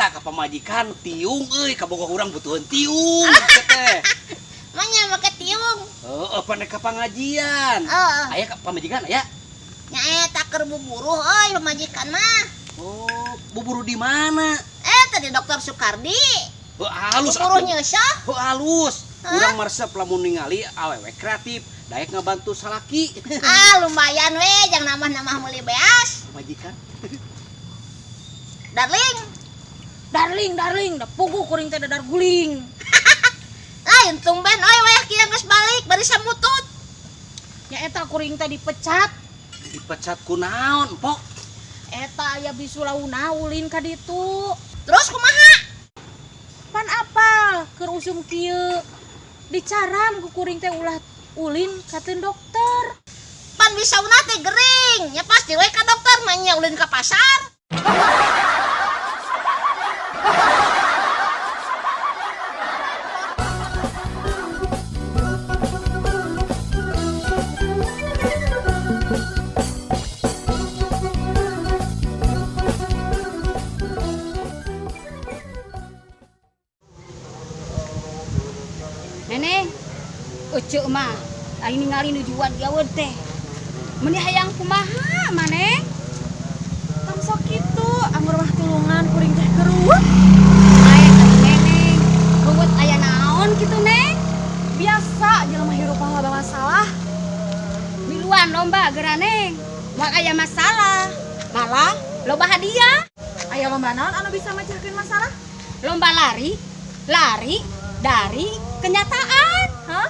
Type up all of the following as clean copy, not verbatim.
Eta ka pamajikan tiung euy kabogoh urang butuheun tiung teh. Manya make tiung. Heeh, pan ka pangajian. Heeh. Aya ka pamajikan aya? Nya eta keur buburuh euy pamajikan mah. Oh, buburu di mana? Tadi Dokter Soekardi. Oh, halus. Buburuh nyeuseuh. Oh, halus. Urang meresep lamun ningali awewe kreatif, daek ngabantu salaki. Ah, lumayan we jang nambah-nambah meuli beas. Pamajikan. Darling. Darling, darling, da puguh kuring teh dadar guling. Lain tumben euy wayah kieu geus balik bari samutut. Nya eta kuring teh dipecat. Dipecat ku naon, Pok? Eta aya bisu launa ulin ka ditu. Terus kumaha? Pan apal keur usum kieu. Dicaram ku kuring teh ulah ulin ka teu dokter. Pan bisauna teh gering, nya pasti we ka dokter mah nya ulin ka pasar. Neneng, ece mah, aing ningali nu juan gawe teh. Meuni hayang kumaha maneh? Tong sok kitu, anggur mah tulungan kuring teh keruwet. Aya atuh neneng, ruwet aya naon kitu neng? Biasa jelema hirup mah loba masalah. Miluan lomba geura neng, moal aya masalah. Malah loba hadiah. Aya lomba naon anu bisa mecahkeun masalah? Lomba lari, lari dari kenyataan. Hah?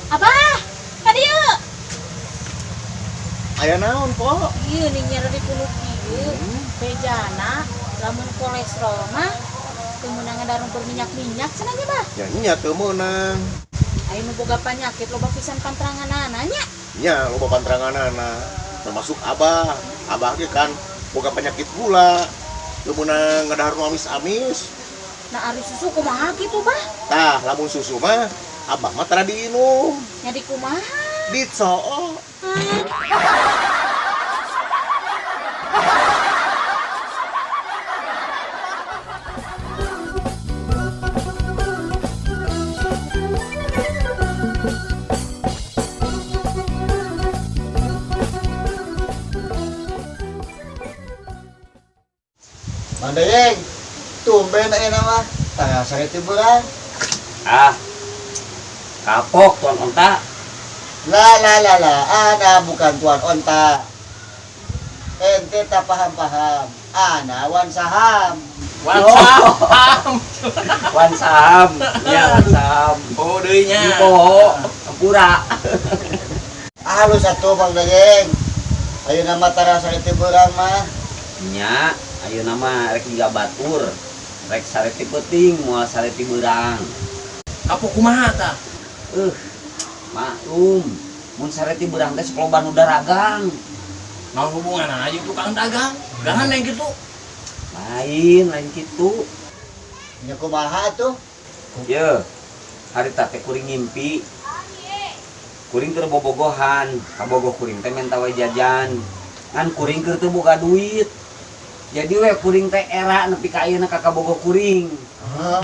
Abah, ka dieu. Aya naon, Po? Ieu nih nyeri di kulit ieu. Bejana lamun kolesterol mah teu meunang ngedarung berminyak-minyak cenah nya, Bah. Ya nya teu meunang. Aya nu boga panyakit loba pisan pantranganana nya. Nya loba pantranganana, termasuk Abah. Abah ge kan boga penyakit gula. Teu meunang ngedahar nu amis-amis. Nah, ari susu kumaha kitu, Bah? Tah, lamun susu mah Abah mah tara diinum. Nya di kumaha? Dicoo. Mang Dayeng, tumben aya nama, tanggal sare beurang. Ah, kapok tuan onta. La la la la, ana bukan tuan onta. Ente tak paham-paham, ana wan saham. Wan saham. Wan saham, ya wan saham. Oh deui nya. Poho, ampura. Halus atuh Mang Dayeng. Ayeuna mah tara sare beurang mah. Nya, ayeuna mah rek jiga batur. Rek sare ti peuting moal sare ti beurang. Kapok kumaha tah? Maklum, mun sare ti beurang teh sok loba nu daragang. Naon hubunganna jeung tukang dagang? Gangan yang kitu. Lain, lain kitu. Nya kumaha atuh? Ye, harita teh kuring ngimpi. Kuring keur bobogohan, kabogoh kuring teh menta we jajan. Ngan kuring keur teu boga duit. Jadi we kuring teh era nepi ka ayeuna ka kabogoh kuring. Hah?